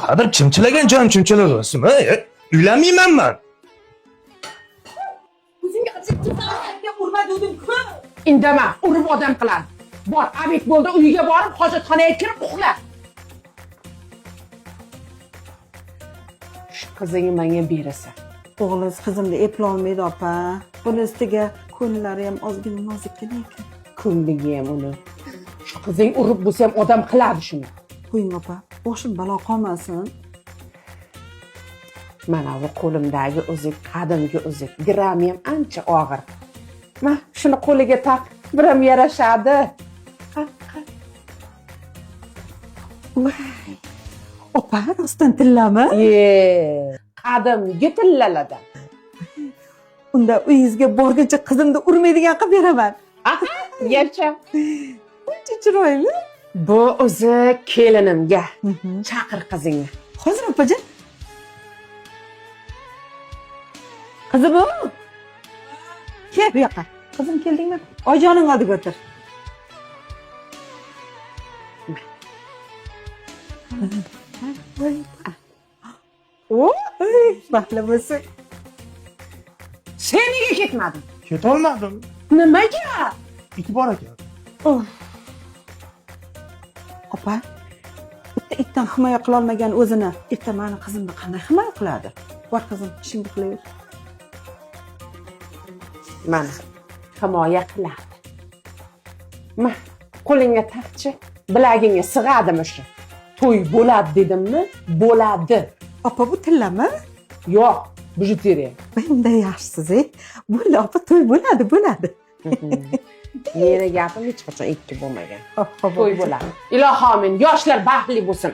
Baribir chimchilagan joyim chimchilaversin. Uylanmayman man. O'zingga qilsa urma dedim-ku. Indama, urib odam qiladi. Bor, обед bo'ldi, uyiga borib hojatxonaga kirib uxla. Shu qizingni menga berasan. O'g'lingiz qizimni eplolmaydi, opa. Buni ustiga ko'ngillari ham ozgina nozikkina ekan. Ko'ngligi ham uni. Shu qizing urib bo'lsa ham odam qiladi shuni. Qo'ying, opa, boshim balo qolmasin. Mana bu qo'limdagi uzuk qadimgi uzuk. Grammi ham ancha og'ir. Ma, shuni qo'liga taq, biram yarashadi. Ha, ha. Voy, opa, rostdan tillami? Ye, qadimgi tillalardan. Unda uyingizga borguncha qizimni urmaydigan qilib beraman. Aha, yasha. Uncha chiroyli. Bu o'zi kelinimga. Chaqir qizingni. Hozir, opajon. Qizim, kel bu yoqqa. Qizim, keldingmi? Oyijoning oldiga o'tir. Voy, baxtli bo'lsin. Sen nega ketmading? Ketolmadim. Nimaga? It bor ekan. Opa, bitta itdan himoya qilolmagan o'zini erta mani qizimni qanday himoya qiladi? Bor qizim, ishingni qilaver. Mana himoya qiladi. Ma, qo'lingga taqchi, bilagingga sig'adimi shu? To'y bo'ladi dedimmi? Bo'ladi. Opa, bu tillami? Yo'q, bijuteriya. Bunday yaxshisiz, ey. Bo'ldi, opa, to'y bo'ladi, bo'ladi. Meni gapim hech qachon ikki bo'lmagan. Hop, hop, To'y bo'ladi. Ilohi amin. Yoshlar baxtli bo'lsin.